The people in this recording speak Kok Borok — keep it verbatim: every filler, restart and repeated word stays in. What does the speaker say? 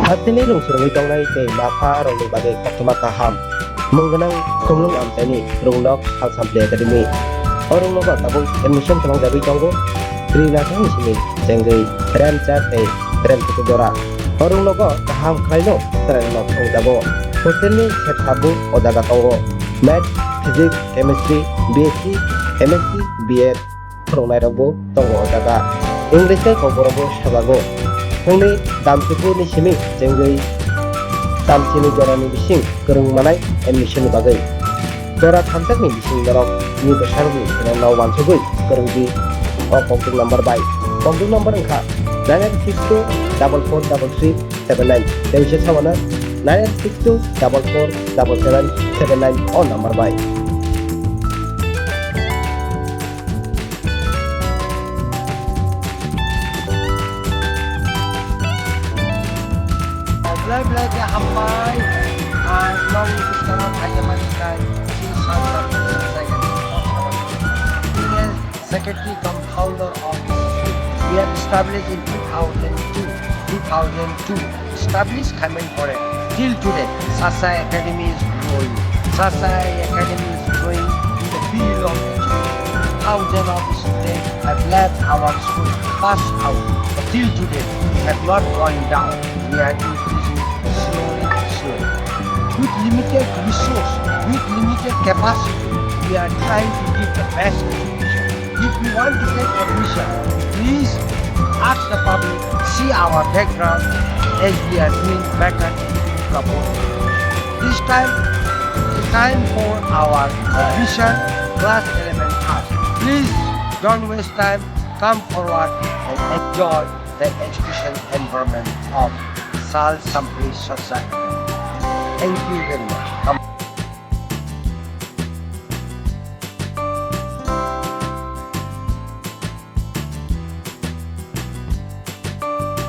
Hasteni rung swrwngwi tongnai tei ma pha rokni bagwi koktwma kaham mung gwnang Khumlwng amchaini Rungnok Hal Sampli Academy. O rungnogo tabuk admission kwlangjagwi tongo. Pri nathani simi chengwi Remchar tei Remchuku jora. O rungnogo kaham khlaino chwrairokno phwrwngjago. Hostelni sep sabbo o jaga tongo. Math, Physics, Chemistry, B S C, M S C, B Ed, phwrwngnairokbo tongo o jaga. English tei Kokborokbo sajago. Phungni damchukuni simi chengwi damchini jorani bising kwrwng manai admission ni bagwi. Jora thamjakni bising norok ni bwsarokni sinokno uansugwi kwrwngdi o kokdwk number bai. Kokdwk number wngkha nine eight six two double four double three seven nine. Tei bisa sawana nine eight six two double four double seven seven nine o number bai. Belai belai khe hambai, ah, nong bwskango phaiyamani khe chini South South East Asia ni Secretary cum founder of this school. We have established in two thousand two, two thousand two, established khaimani pore till today, Sasai Academy is growing. Sasai Academy is growing in the field of education. Thousands of students have left our school, passed out, but till today we have not gone down. We are increasing slowly, slowly. With limited resource, with limited capacity, we are trying to give the best education. If you want to get admission, please ask the public, see our background as we are doing better in Kapoor. This time, the time for our admission, class eleven pass. Please don't waste time, come forward and enjoy the education environment of Sal Sampli Society. Thank you very much.